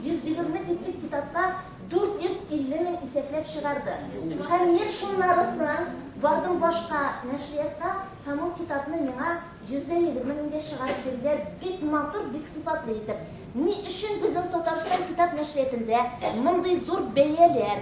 120 битлек китапка 450 мең исәпләп чыгарды. Һәм мин шуннарысын бардым башка нәшриятка һәм ул китапны миңа 120 меңгә чыгарып бирделәр, бик матур, бик сыйфатлы итеп. Ни өчен безнең Татарстан китап нәшриятендә мондый зур бәяләр?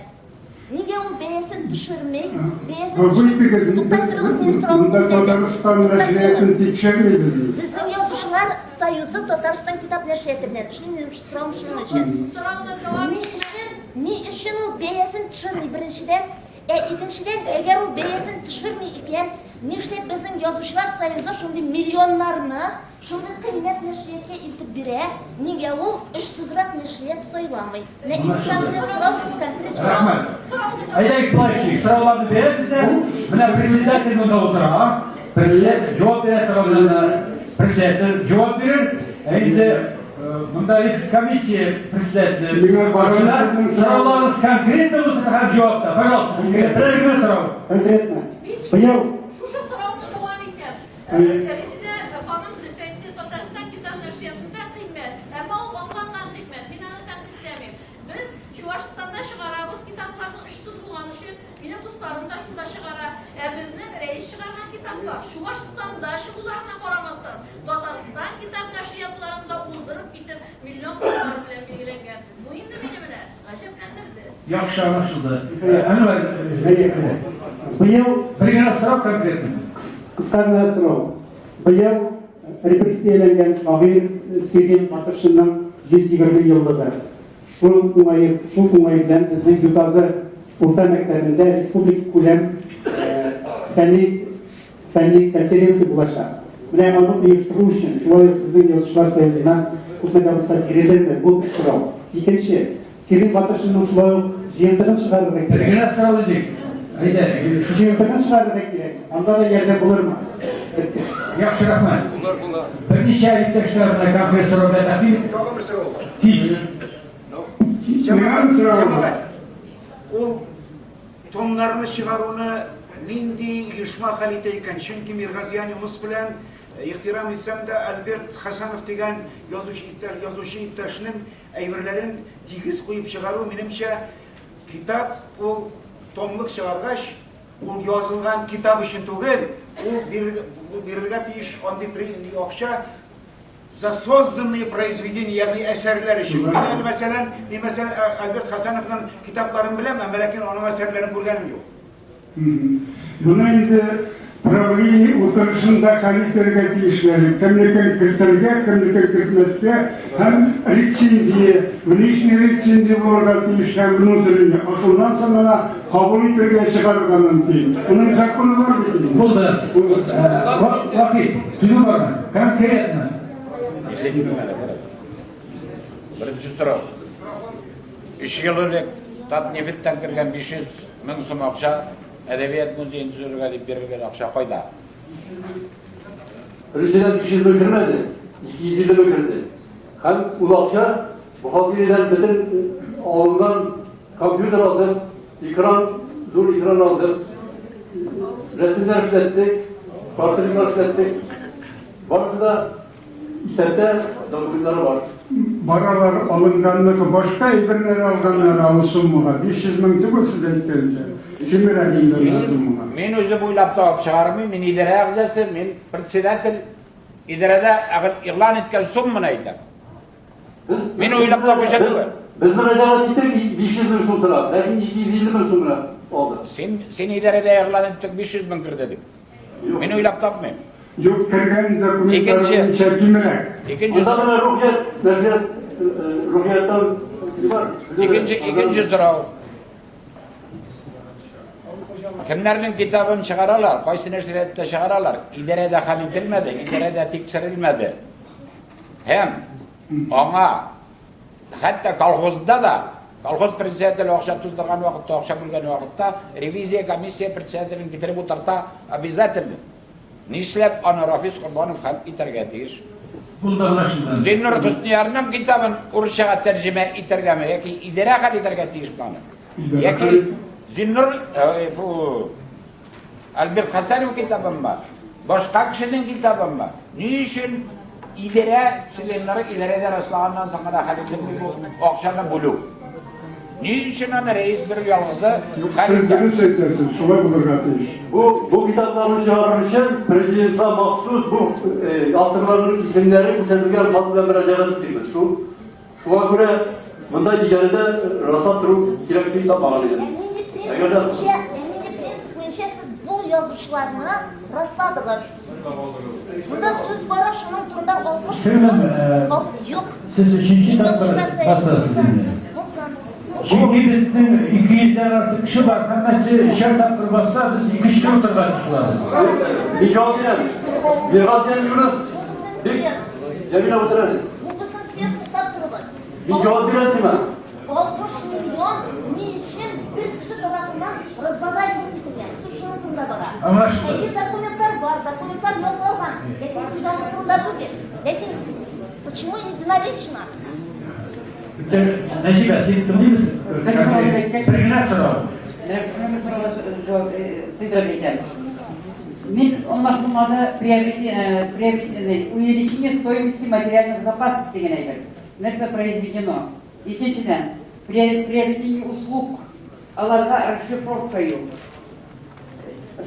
Нигә ул бәясен төшерми? Бәясен Гафу итегез, Туктап торыгыз, минем соравым монда бетмәде. Татарстан Туктап нәшриятын торыгыз. тикшермибез без. Безнең язучылар союзы Татарстан китап нәшрияты белән эшли, минем соравым шуның өчен. Сорауны дәвам Ни өчен, ни өчен ул бәясен төшерми беренчедән? Ә икенчедән, әгәр ул бәясен төшерми икән, нишләп безнең язучылар союзы шундый миллионнарны Шундый кыйммәт нәшриятка илтеп бирә, нигә ул очсызрак нәшрият сайламый? Менә ике минем сорау конкрет җавап. Рәхмәт. Әйдәгез болай эшлик. Сорауларны бирәбез дә. Менә председатель монда утыра. Председатель җавап бирә торган менә председатель җавап бирер. Ә инде монда комиссия председателе Миңа каршына барыбер сорауларыгыз конкретно булсын һәм җавап та. Пожалуйста, сезгә берәр генә сорау. Конкретно. Быел Шушы сорауны дәвам итәм. Резидә ханым дөрес әйтте, Татарстан китап нәшриятында кыйммәт. Әмма ул акланган кыйммәт. Мин аны тәнкыйтьләмим. Без Чуашстанда чыгарабыз китапларны очсыз булган өчен. Минем дусларым да шунда чыгара. Ә безнең рәис чыгарган китаплар Чуашстанда чыгуларына карамастан, Татарстан китап нәшриятларында уздырып китеп, миллион сумнар белән билгеләнгән. Бу инде мине менә гаҗәпләндерде. Яхшы аңлашылды. Әнвәр, быел бер генә сорау конкретно. Кыска гына сорау. Быел репрессияләнгән шагыйрь Сирин Батыршинның 120 еллыгы. Шул уңае, шул уңай белән безнең Ютазы урта мәктәбендә республика күләм фәнни фәнни конференция булачак. Менә аны оештыру өчен шулай ук безнең Язучылар союзыннан күпме дә булса бирелерме? Бу бер сорау. Икенче, Сирин Батыршинның шулай ук җыентыгын чыгарырга Бер кирәк. генә сорау дидек. Әйдә, шушы Җыентыгын чыгарырга кирәк. Анда да ярдәм булырмы? Бетте. Яхшы, рәхмәт. Булыр, була. Берничә иптәшләр менә конкрет сорау белән тәкъдим. Тагын бер сорау бар. Тиз. Ну, Миңа бер сорау бар. җәмәгать, ул томнарны чыгаруны нинди оешма хәл итә икән? Чөнки Миргазиян Юныс белән ихтирам итсәм дә, Альберт Хәсәнов дигән язучы иптәш, язучы иптәшнең Әйберләрен тигез куеп чыгару, минемчә, китап ул томлык чыгаргач, ул язылган китап өчен түгел, ул бирергә тиеш андый акча за созданные произведения, ягъни әсәрләр өчен. Мин әле, мәсәлән, мин мәсәлән Альберт Хәсәновның китапларын беләм, әмма ләкин аның әсәрләрен күргәнем юк. Моны инде правление утырышында хәл итәргә тиешләр. Кемнекен кертергә, кемнекен кертмәскә һәм рецензия, внешний рецензия булырга тиеш һәм внутренний. А шуннан соң гына кабул итергә чыгарырга мөмкин. Моның законы бар бит инде. Булды. Вахит, сүзең бармы? Конкретно. Беренче сорау. Өч ел элек Татнефтьтән кергән 500 1000 сум акча әдәбият музеен төзергә дип бирелгән акча кайда? Беренчедән 500 мең кермәде, 250 мең керде. Һәм ул акча бухгалтериядән бөтен алынган компьютер алдык, экран, зур экран алдык, рәсемнәр эшләттек, портретлар эшләттек. Барысы да Исәптә документлары бар. Баралар алынганныкы, башка әйберләр алганнар алы суммага. 500 мең түгел сез әйткәнчә. Кимрәк инде ул суммага. Мин үзем уйлап табып чыгармыйм, мин идарә әгъзасы, мин председатель. Идарәдә игълан иткән сумманы әйтәм. Мин уйлап табучы түгел. Без мөрәҗәгать иттек 500 мең сум сорап, ләкин 250 мең сум гына алдык. Син син идарәдә игълан иттең 500 мең керде дип. Мин уйлап тапмыйм. Юк, кергән документлар буенча кимрәк. Икенче Анда менә рухият, нәшрият, рухияттан бар. Икенче, икенче сорау. Кемнәрнең китабын чыгаралар, кайсы нәшриятта чыгаралар? Идарәдә хәл ителмәде, идарәдә тикшерелмәде. Һәм аңа Хәтта колхозда да, колхоз председателе акча туздырган вакытта, акча бүлгән вакытта ревизия комиссия председателен китереп утырта обязательно. Нишләп аны Рафис Корбанов хәл итәргә тиеш? Булды аңлашылды. Зиннур Хөсниярның китабын урысчага тәрҗемә итәргәме яки идарә хәл итәргә тиешме аны? Яки Зиннур фу, Альберт Хәсәнов китабынмы? Башка кешенең китабынмы? Ни өчен? Идарә членнары идарәдә раслаганнан соң гына хәл ителми бу акчаны бүлү. Ни өчен аны рәис бер ялгызы Юк, хәл сез итә? дөрес әйтәсез, шулай булырга тиеш. Бу, бу китапларны чыгарыр өчен президентка махсус бу э, авторларның исемнәре күрсәтелгән хат белән мөрәҗәгать иттек. Шул, шуңа күрә монда идарәдә раслап тору кирәк дип тапмаган Ә идем. нинди принцип Әгәр дә буенча, ә нинди принцип буенча сез бу язучыларны расладыгыз? Монда сүз бара шуның турында 60 Сеңлем, э, Юк. Сез өченче тапкыр Язучылар басасыз булсын, инде. булсын. Чөнки безнең 200 дән артык кеше бар, һәммәсе өчәр тапкыр басса, без 2-3 көн утырган булабыз. Мин җавап бирәм. Миргазиян Юныс. Бу безнең Бик съезд. Җәмилә утыра әле. Бу безнең съезд туктап торыгыз. Мин җавап бирәм сиңа. 60 миллион ни өчен бер кеше тарафыннан разбазариваться ителгән? Сүз шуның турында бара. Аңлашылды. Әйе, документлар бар, документлар ясалган. Ләкин сүз аның турында түгел. Ләкин почему единолично? Нәҗибә, син тыңлыймысың? Бер сорау әйткән. Бер генә сорау. Менә шуны бер сорауга җавап сыйдырып әйтәм. Мин аңлашылмады приобретение, увеличение стоимости материальных запасов дигән әйбер. Нәрсә произведено? Икенчедән, приобретение услуг, аларга расшифровка юк.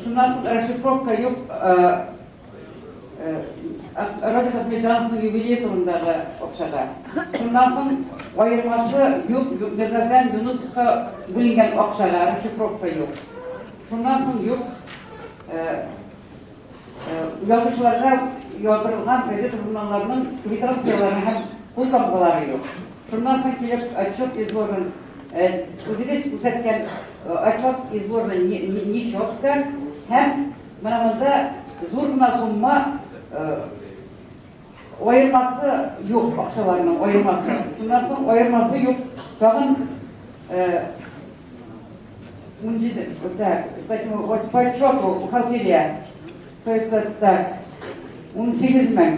Шуннан соң расшифровка юк Роберт Ахметжановның юбилее турындагы акчага. Шуннан соң аермасы юк, Миргазиян Юнысовка бүленгән акчага расшифровка юк. Шуннан соң юк язучыларга яздырылган газета журналларының квитанцияләре һәм кул тамгалары юк. Шуннан соң килеп отчет изложен, үзегез күрсәткән отчет изложен нечетко һәм менә монда зур гына сумма аермасы юк акчаларның аермасы. Шуннан соң аермасы юк. Тагын 17, так, вот по отчету бухгалтерия, так, 18 мең.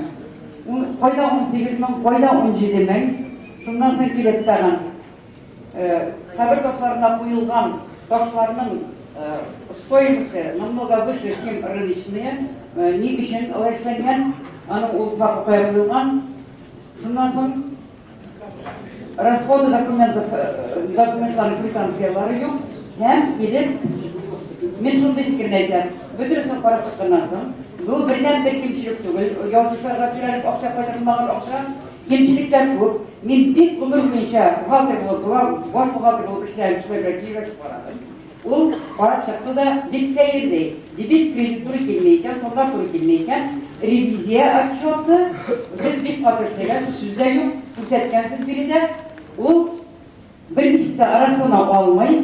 Кайда 18 мең, кайда 17 мең. Шуннан соң килеп тагын кабер ташларына куелган ташларның стоимости намного выше, чем рыночные. Ни өчен алай эшләнгән? Аның ул кая куелган? Шуннан соң расходы документов, документларның квитанциялары юк. Һәм килеп, мин шундый фикерне әйтәм. Бөтенесен карап чыкканнан соң, бу бердән-бер кимчелек түгел. Язучыларга түләнеп акча кайтарылмаган акча. Кимчелекләр күп. Мин бик гомер буенча бухгалтер булып, баш бухгалтер булып эшләгән кешеләргә киңәш карадым. Ул карап чыкты да, бик сәер ди. Дебет кредит туры килми икән, саннар туры килми икән. Ревизия отчеты, сез бик каты эшләгәнсез, сүз дә юк, күрсәткәнсез биредә. Ул берничек тә раслана алмый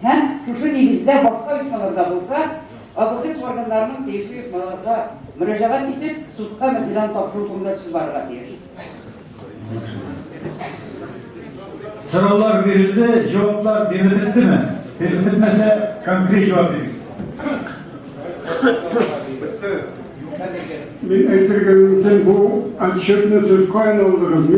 һәм шушы нигездә башка оешмаларда булса, АБХС органнарының тиешле оешмаларга мөрәҗәгать итеп, судка мәсьәләне тапшыру турында сүз барырга тиеш. Сораулар бирелде, җаваплар бирелеп беттеме? Бирелеп бетмәсә, конкрет җавап бирегез. Мин әйтергә мөмкин, бу отчетны сез каян алдыгыз?